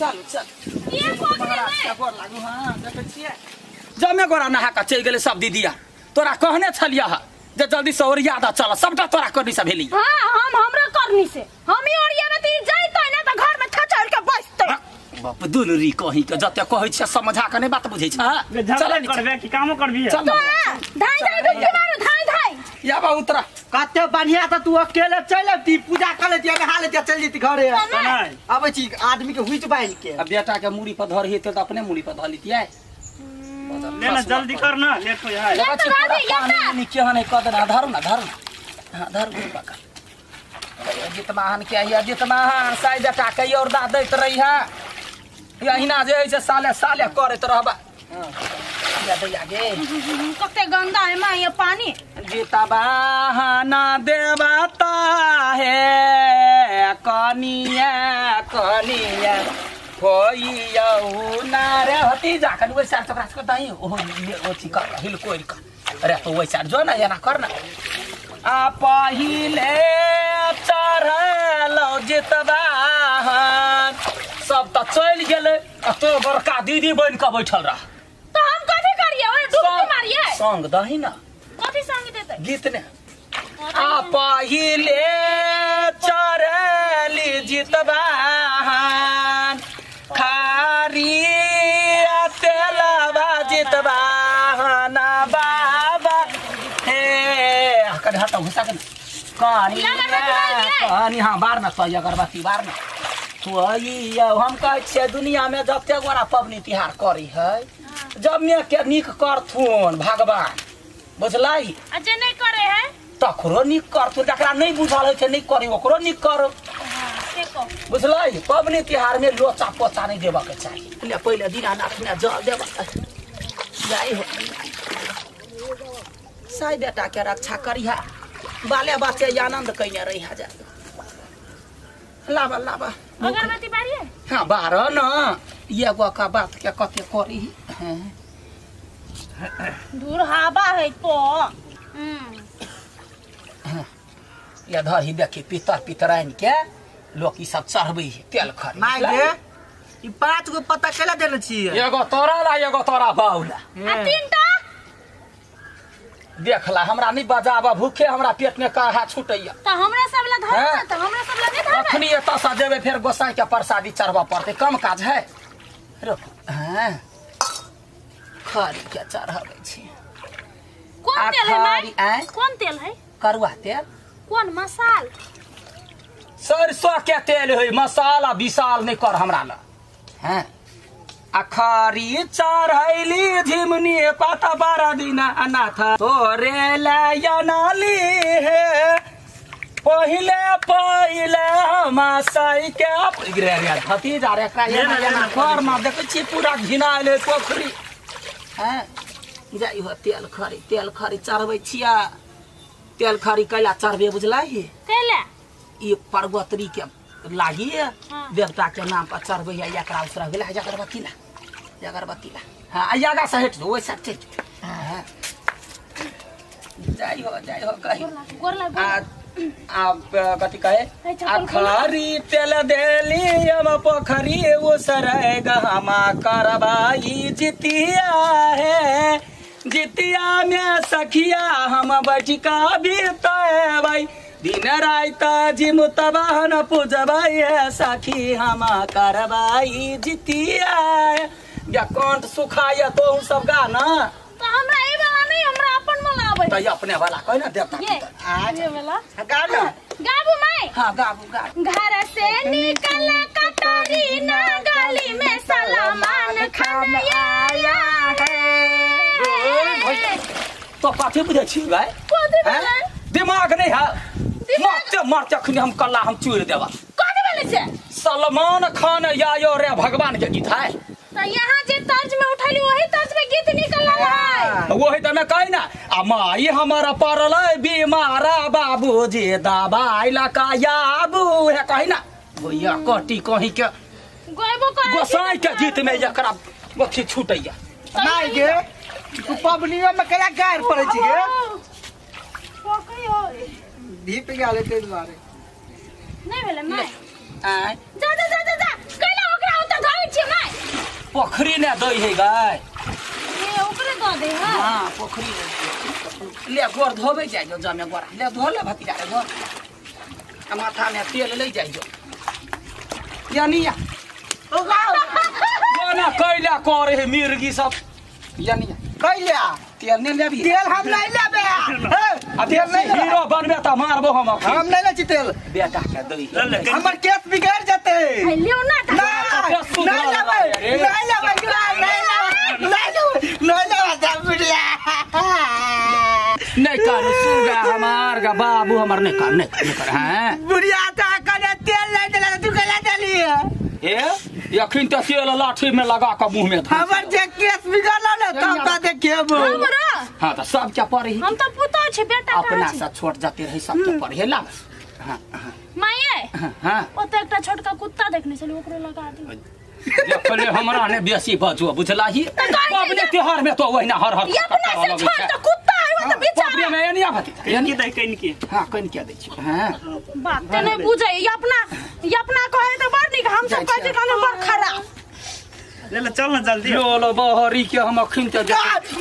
चल चल ये महाराज गोर लागू। हां देखै छियै जमे गोरा नहा के चलि गेलै सब दीदिया। तोरा कहने छलिया जे जल्दी से ओरिया दा चल, सबटा तोरा करनी से भेली। हां हम हमरा करनी से हम ही ओरियाबे त जइतै ना त घर में थचड़ के बसतै। बाप दुलरी कहि के जते कहै छै समझा के नै बात बुझै छै। चल करबे कि कामो करबी। चल धाई धाई डुबकी मारू धाई धाई। या बा उतरा कते बढ़िया त तू अकेले चल अबती पूजा कर लेती नहा लेती चल जेती घरे। आबै छी आदमी के हुइच बाइल के। अब बेटा के मुड़ी पर धर हेते त अपने मुड़ी पर धर लितियै। ले ना जल्दी कर ना लेट हो जाए। पानी केहन है कद ना धरू ना धरू। हां धरू पकड़। जितमाहन के है जितमाहन साइ जटा के और दा दैत रही है। यहिना जे है साले साले करैत रहबा। हां या दैया गे कते गंदा है मां ये पानी। जितबाहना देवता है कनिया कनिया होइयौ ना रे हती जाखन ओइ सार चकरा के दही ओ ओथी कर हिल कोइल कर। अरे तो ओइ सार जो ना एना कर ना। आ पहिले चढ़लौ जितबाहन सब त चलि गेलै आ तो बड़का दीदी बनि के बैठल रह। त हम कथी करियै ओए डुबकी मारियै संग दही ना। कथी संग देतै गीत ने। आ पहिले चढ़ली जितबाहन खारी तेलबा जितबाहन बाबा हे कनि हट घुसा के कनि कनि। हां बार ना तो अगरबत्ती बार ना। तो हम कहै छियै दुनिया में जते गोरा पबनी तिहार करी है जब में के नीक करथुन भगवान बुझलै। आ जे नै करे है तकरो नीक करथुन, जकरा नै बुझल होइ छै नै करी ओकरो नीक करो बुझलै। पबनी तिहार में लोचा पोचा नहीं देबऽ के चाही। ले पहिले दीनानाथ में जल देबऽ जाइ हो साइ बेटा के रक्षा करिहा बाले बच्चे आनंद कइने रहिहा जा। लाबा लाबा अगरबत्ती बारिए। हां बार न एगो का बात के कते करी। दूर हवा है तो या धरही देखी पितर पितराइन के लोग ई सब चढ़बै है तेल खरी। माय गे ई 5 गो पत्ता केला देने छी? एगो तोरा ला एगो तोरा बाउला आ तीनटा देखला हमरा नहीं बजाबा भूखे हमरा पेट में काढ़ा छूटैया। त हमरा सब ला धर ना त हमरा सब ला नहीं धर। अखनी एतऽ से जेबै फेर गोसाई के प्रसादी चढ़बऽ पड़तै कम काज है। रुक हां खरी के चढ़बै छी। कोन तेल है माय? कोन तेल है? करुआ तेल। कोन मसाल? सरसों के तेल है मसाला विशाल नहीं कर हमरा ला। हैं अखारी चढ़ैली झिमनी पाता बारह दिना अनाथ तोरे लयनाली है पहिले पहिले हमासाई के रे रे भतीजा रे एकरा एना एना कर ना देखै छी पूरा घिनायल है पोखरी। हैं जाइ हो तेल खरी चढ़बै छिया। तेल खरी कैला चढ़बे बुझलही? कैला ई परगोतरी के लागी देवता के नाम पर चढ़बै है एकरा उसरा गेला अगरबत्ती ला अगरबत्ती ला। हां आगा से हट जो ओइ साइड चल। हां जाइ हो कही आ कथी कहे अखरी तेल देली हम पोखरी उसरे गहमा करबाई जितिया है जितिया में सखिया हम बचिका बीतबै दिन रात जिमुतबाहन पूजबै है सखी हम करबाई जितिया। या कंठ सुखाय तो सब गाना त हमरा ई वाला नहीं हमरा अपन वाला आबै त अपने वाला कहि ना देवता ये वाला गा ना गाबू मैं। हां गाबू गाबू। घर से निकल कतरीना गली में सलमान खान आया है। तो कथी बुझै छी भाई? दिमाग नहीं है मारते मारते अखनी हम कल्ला हम चूर देबा। कथी बोलै छै? सलमान खान आयो रे भगवान के गीत है। त यहाँ जे तर्ज में उठली वही तर्ज में गीत निकल है। वही त मैं कहि ना आ माई हमारा पड़ल बीमारा बाबूजी दबाई लकायाबू है कहि ना भैया कटी कहि के गइबो करे गोसाई के गीत में एकरा अथी छूटैया। माय गे तू पबनियो में केला गार पड़ै छी गे? धीप गेलै तै दुआरे नहीं भेलै माय। आय जा जा जा जा कैला ओकरा ओत धर पोखरी ने दै है गाय ए ओकरे the they है हां पोखरी ले गोर धोबे जाय जो जमे गोरा ले धो ले भतीजा रे गोर आ माथा में तेल ले जाय जो यानी या ना कैला करे है मिर्गी सब यानी कैला तेल ने लेबी तेल हम नहीं लेबे आ तेल नहीं हीरो बनबे त मारबो हम हम नहीं ले छी तेल बेटा के दई हमर केस बिगड़ जते लियो ना नहीं लेबे नहीं लेबे नहीं लेबे नहीं लेबे सब बुढ़िया नहीं कर सुगा हमार गा बाबू हमर नहीं कर नहीं कर हैं बुढ़िया त कने तेल नहीं देला तू कैला देली ए यखिन त तेल लाठी में लगा के मुंह में हमर जे केस बिगड़ल ने तब त देखेबो हमरा हां त सब के पड़ी हम त पुतो छी बेटा अपना से छोट जाते रही सब के पड़ी ला हां माये हां ओ त एकटा छोटका कुत्ता देखने छली ओकरो लगा दे देखले हमरा ने बेसी बजो बुझलाही पबनी त्योहार में तो ओहिना हर हर अपना से छोट त कुत्ता है ओ त बेचारा पबनी में एनिया भतीजा कन के दे कन के हां कन के दै छी हां बात ते नहीं बुझै अपना अपना कहे त बड़ नीक हम सब कहै छी बड़ खराब ले ले चल ना जल्दी लो लो बहरी के हम अखिन त जा की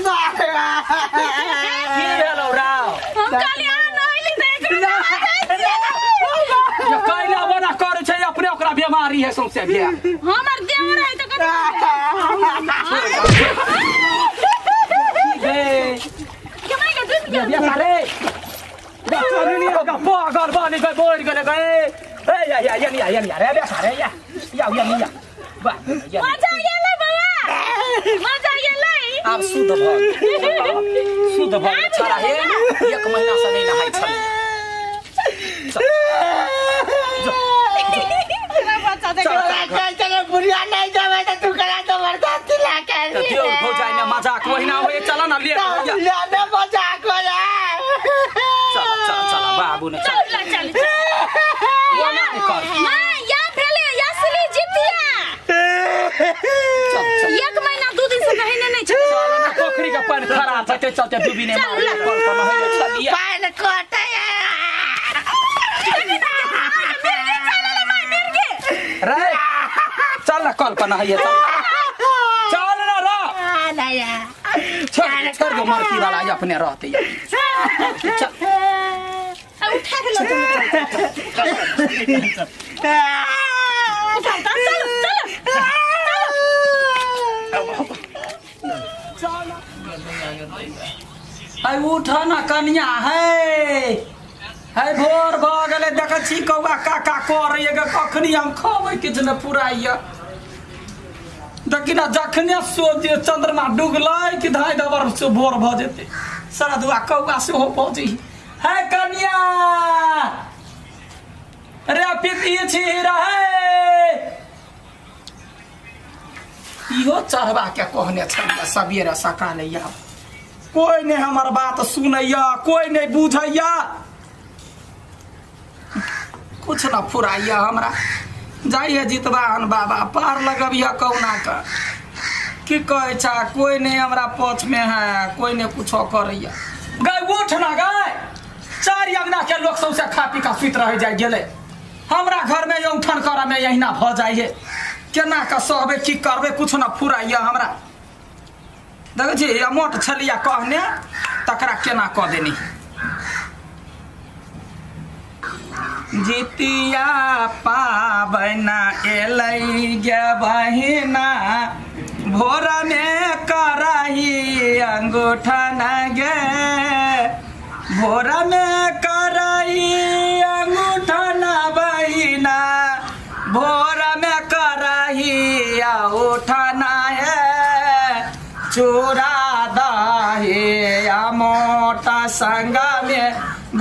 भेलौ राव हम कहली आ नहली त एकरा जे कैला बना करे छै अपने ओकरा बीमारी है सौंसे भेल हमर देवर है त कथि हे के माय के डूब गेल बेटा रे बच्चा नहीं होगा पागल बन गए बोल गेले गए ए या या या या या रे बेटा रे या या या या वाह मजा गेलै बाबा मजा गेलै आब शुद्ध भ शुद्ध भ छड़ा हे एक महीना से नहीं नहाय छल चल चल बुढ़िया नहीं जावे त तू करा जबरदस्ती ला के देव भौजाई में मजाक ओहिना होए चल ना ले ले ना मजाक हो चल चल चल बाबू ने चल चल चल कर मां या भेले असली जितिया चल चल एक महीना 2 दिन से नहेने नहीं छल चल ना पोखरी के पानी खराब हेतै चलते डूबी ने मारे कल पर नहैले छलिए पानी कटे रे चल ना कल पर नहैए चल चल ना रा छोड़ छोड़ दो मरकी वाला अपने रहते चल अब उठा के लो तुम उठा चल चल चल आई उठ ना कनिया है है भोर भ गेलै देखै छी कौआ काका करैए गे कखनी हम खबै किछु नहि पुराइए देखी ना जखने सूर्य चंद्रमा डूबलै कि धाइ दबर से भोर भ जेतै सरदुआ कौआ सेहो पहुँची है कनिया रे पिती छी रहे इहो चढ़बा के कहने छलियै सबेरे सकाले या कोई नहीं हमर बात सुनैया कोई नहीं बुझैया कुछ न फुराइया हमरा जाइए जितवाहन बाबा पार लगबिया कौना का की कहै छा कोई नहीं हमरा पक्ष में है कोई नहीं कुछो करैया गाय उठ ना गाय चारि अंगना के लोग सबसे खा पी का सुति रह जाय गेलै हमरा घर में उठन करऽ में एहिना भऽ जाइए केना कऽ सहबै की करबै कुछ न फुराइया हमरा देखै छी अमोट छलिया कहने तकरा केना कऽ देनी जितिया पाबना एलै गे बहिना भोर में करही अंगूठा न गे भोर में करही अंगूठा न बहिना भोर में करही उठना है चूड़ा दही मोटा संग में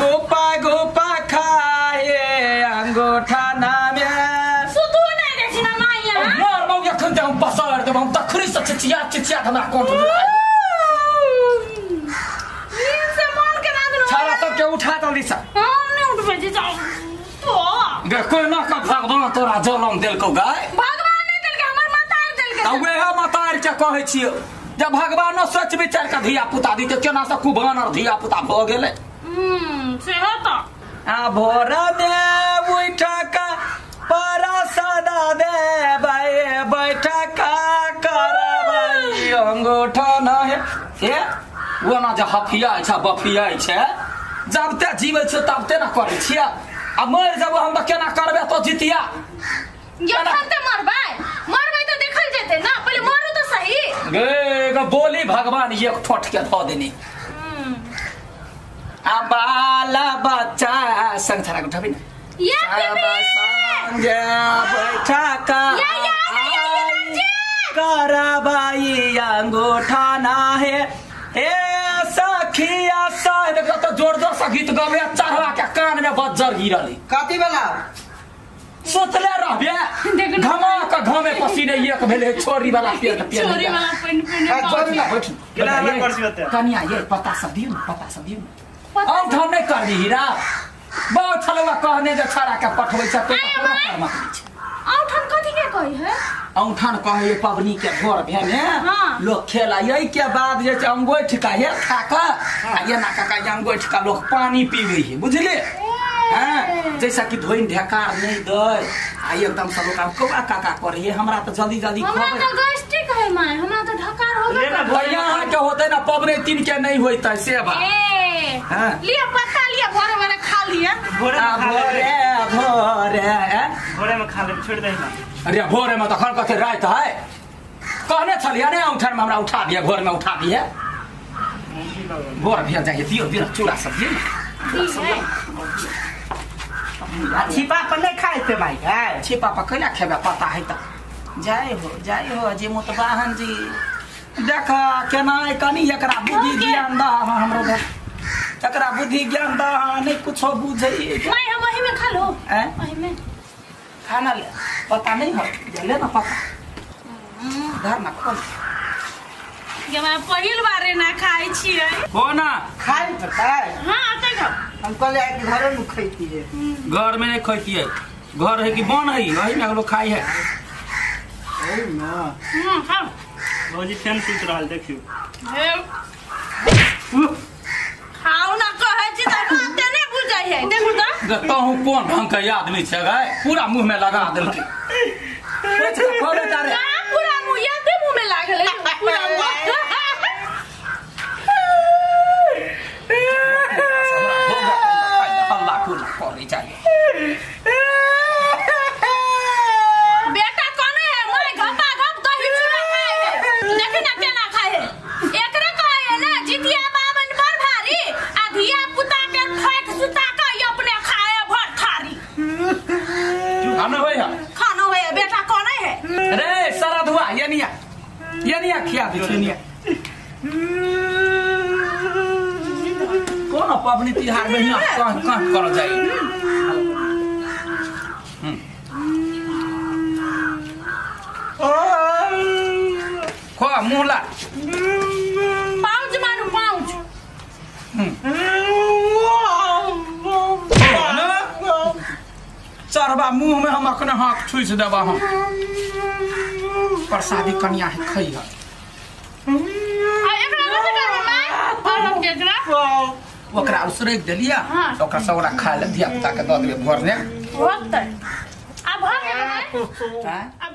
गोपा गोपा खाए अंगूठा नामे सुतू नहीं दै छी ना माइया मार मौ एखन ते हम पसार देब हम तखरी से चिचिया चिचिया हमरा कोंठ दुखाइ नींद से मन के ना देलौ छाड़ा सबके उठा जल्दी से हम नहीं उठबै छी जाओ तो गे कोना का भगवान तोरा जलम देलकौ गाय भगवान नहीं देलकै हमर माता देलकै त उएह मातार के कहै छियौ जब भगवानो सोच विचार के धिया पुता दिते केना से कुबानर धिया पुता भ गेलै सेहो त आ भोर में उठ के परसदा देबै बैठ का कर अंगूठा ना है ए वो ना जे हफिया छै बफिया छै जब ते जीवे छै तब ते ना करै छियै आ मर जब हम त केना करबे तो जितिया जखन ते मरबै मरबै त देखल जेते ना पहिले मरू त सही गे गे बोली भगवान एक ठोठ के धो देनी आ बाला बच्चा संग छरा उठाबी ना ये बीबी संगे बैठा का या या या करबाई अंगूठा ना है ए सखिया सा देखो तो जोर जोर से गीत गावे चढ़वा के कान में बज्जर गिरल कथी वाला सोचले रहबे घमा के घमे पसीने एक भेले छोरी वाला पेट पेट छोरी वाला पेन पेन बैठ ना बैठ केना ना कुर्सी होते कनिया ये पता सब दियो ना पता सब दियो ना औंठा नहीं कर दी हीरा बहुत छलवा कहने जे छड़ा के पठबै छ तो पूरा कर्म करै छै औंठन कथी के कही है औंठन कहे पबनी के भोर भेने लोग खेला यही के बाद जे अंगूठ का ये खा के आ ये ना का अंगूठ का लोग पानी पीवे है बुझले हां जैसा कि धोइन ढेकार नहीं दे आ एकदम सब लोग कौआ काका करे हमरा तो जल्दी जल्दी हमरा तो गैस्ट्रिक है my हमरा तो ढकार हो गया यहाँ के होते ना पबनी तीन के नहीं होते से बात हां लिया पत्ता लिया भोरे वाला खा लिया भोरे भोरे भोरे में खा ले छोड़ दे ना अरे भोरे में तखन कथे रात है कहने छलिया ने औंठन में हमरा उठा दिया भोर में उठा दिया भोर भेल जाइए दियो दियो चूड़ा सब दियो आ छिपा पर नहीं खाए थे भाई है छिपा पर कैला खेबे पता है त जय हो जी मुतवाहन जी देख केना कनी एकरा बुद्धि ज्ञान दा हमरो एकरा बुद्धि ज्ञान दा नहीं कुछो बुझै मैं हम वही में खा लो वही में खाना ले पता नहीं हो ले ना पता धर ना खोल ये मैं पहिल बारे ना खाई छियै हो ना खाई पता है हां आते खाओ हम कल आके घर में खैती है घर में नहीं खैती है घर है कि बन है वही में लोग खाई है ओए ना खाओ भौजी फैन सुत रहल देखियो हे खाओ ना कहै छी त बाते नहीं बुझै है देखू त तहु कोन ढंग के आदमी छै गए पूरा मुंह में लगा देलकै खोले तारे पूरा मुंह यादे मुंह में लागल है पूरा मुंह अल्लाह को करे चाहिए बेटा कोने है मैं घपा घप दही चूड़ा खाए है देखी ना केना खाए है एकरे कहे है ना जितिया बाबन बड़ भारी आ धिया पुता के ठोक सुता के अपने खाए भर थारी खाना होय है खाना होय है बेटा कोने है रे सारा धुआ यनिया यनिया खिया दे यनिया कोन पबनी तिहार में हिया कह कह कर जाई खो मुंह ला पाउच मारू पाउच चरबा मुंह में हम अपने हाथ छुइस देबा हम प्रसादी कनिया है खई है आ एकरा कथि करबै माय और हम केकरा ओकरा उसरैक देलिया ओकरा सब ओकरा खा ले धिया पुता के दऽ देबै भोर ने होतै आ भऽ गेल माय हां आ